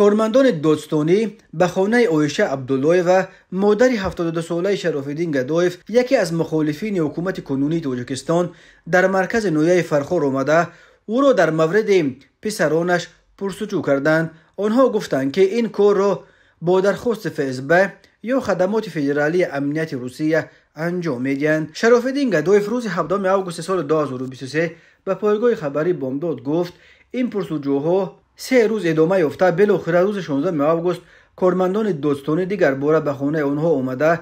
Кормандони додстонӣ ба хонаи Оиша Абдуллоева, модари 72-солаи Шарофиддин Гадоев, яке аз мухолифини ҳукумати кунунии Тоҷикистон, дар маркази ноҳияи Фархор омада, ӯро дар мавриди писаронаш пурсуҷӯ карданд. Онҳо гуфтанд, ки ин корро бо дархости ФСБ ё Хадамоти Федералии Амнияти Русия анҷом медиҳанд. Шарофиддин Гадоев рӯзи 7 августи соли 2023 ба пойгоҳи хабарӣ Бомдод гуфт, ин пурсуҷӯҳо 3 рӯз идома ёфта, билохира рӯзи 16 август кормандони додстонӣ дигар бора ба хонаи онҳо омада,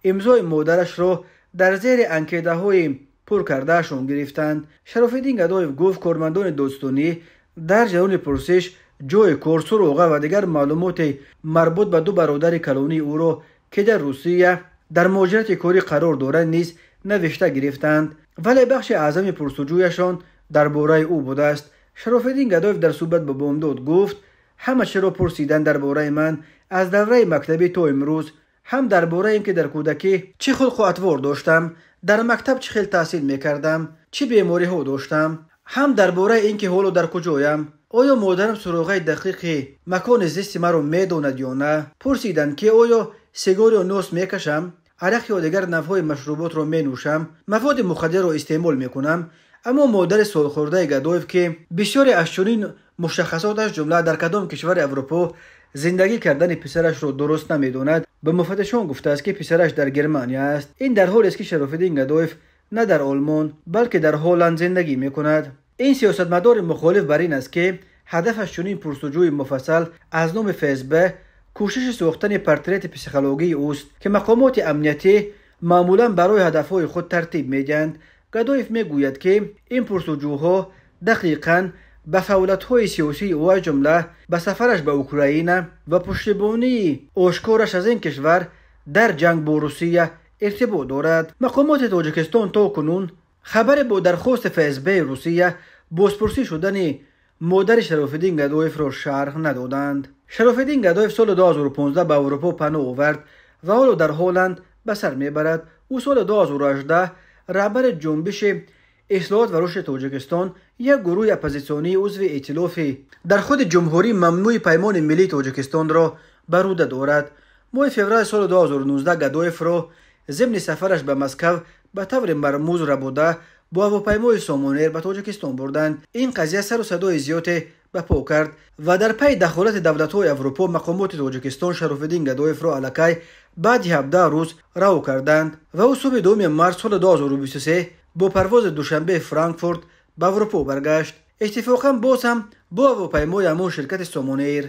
имзои модарашро дар зери анкетаҳои пур кардаашон гирифтанд. Шарофиддин Гадоев гуфт, кормандони додстонӣ дар ҷараёни пурсиш ҷойи кор, суроға ва дигар маълумоти марбут ба ду бародари калонии ӯро, ки дар Русия дар муҳоҷирати корӣ қарор доранд, низ навишта гирифтанд. Вале бахши аъзами пурсуҷӯяшон дар бораи ӯ будааст. Шарофиддин Гадоев дар суҳбат бо Бомдод гуфт, ҳама чиро пурсиданд дар бораи ман аз давраи мактабӣ то имрӯз, ҳам дар бораи ин ки дар кӯдакӣ чӣ хулқу атвор доштам, дар мактаб чӣ хел таҳсил мекардам, чӣ бемориҳо доштам, ҳам дар бораи ин ки ҳоло дар куҷоям, оё модарам суроғаи дақиқи макони зисти маро медонад ё на. Пурсиданд, ки оё сигор ё нос мекашам, арақ ё дигар навъҳои машруботро менӯшам, маводи мухаддирро истеъмол мекунам. Аммо модари солхӯрдаи Гадоев, ки бисёре аз чунин мушаххасоташ, ҷумла дар кадом кишвари Аврупо зиндагӣ кардани писарашро дуруст намедонад, ба муфаттишон гуфтааст, ки писараш дар Германия аст. Ин дар ҳолест, ки Шарофиддин Гадоев на дар Олмон, балки дар Ҳолланд зиндагӣ мекунад. Ин сиёсатмадори мухолиф бар ин аст, ки ҳадафаш чунин пурсуҷӯи муфассал аз номи ФСБ кӯшиши сохтани портрети психологии ӯст, ки мақомоти амниятӣ маъмулан барои ҳадафҳои худ тартиб медиҳанд. Гадоев мегӯяд, ки ин пурсуҷӯҳо дақиқан ба фаъолиятҳои сиёсии ӯ, аз ҷумла ба сафараш ба Украина ва пуштибонии ошкораш аз ин кишвар дар ҷанг бо Русия иртибот дорад. Мақомоти Тоҷикистон то кунун хабаре бо дархости ФСБ-и Русия бозпурсӣ шудани модари Шарофиддин Гадоевро шарҳ надоданд. Шарофиддин Гадоев соли 2015 ба Аврупо паноҳ овард ва ҳоло дар Ҳолланд ба сар мебарад. Ӯ соли 2018 раҳбари ҷунбиши ислоҳот ва рушди Тоҷикистон, як гурӯҳи оппозитсионии узви эътилофи дар худи ҷумҳурӣ мамнӯи Паймони миллии Тоҷикистонро ба рӯда дорад. Моҳи феврали соли 2019 Гадоевро зимни сафараш ба Москав ба таври мармуз рабуда бо ҳавопаймои Сомонер ба Тоҷикистон бурданд. Ин қазия сару садои зиёде ба по кард ва дар пайи дахолати давлатҳои Аврупо мақомоти Тоҷикистон Шарофиддин Гадоевро аллакай баъди 17 рӯз раҳо карданд ва ӯ субҳи 2 март соли 2023 бо парвози Душанбе Франкфурт ба Аврупо баргашт. Иттифоқан боз ҳам бо ҳавопаймои ҳамон ширкати Сомонер.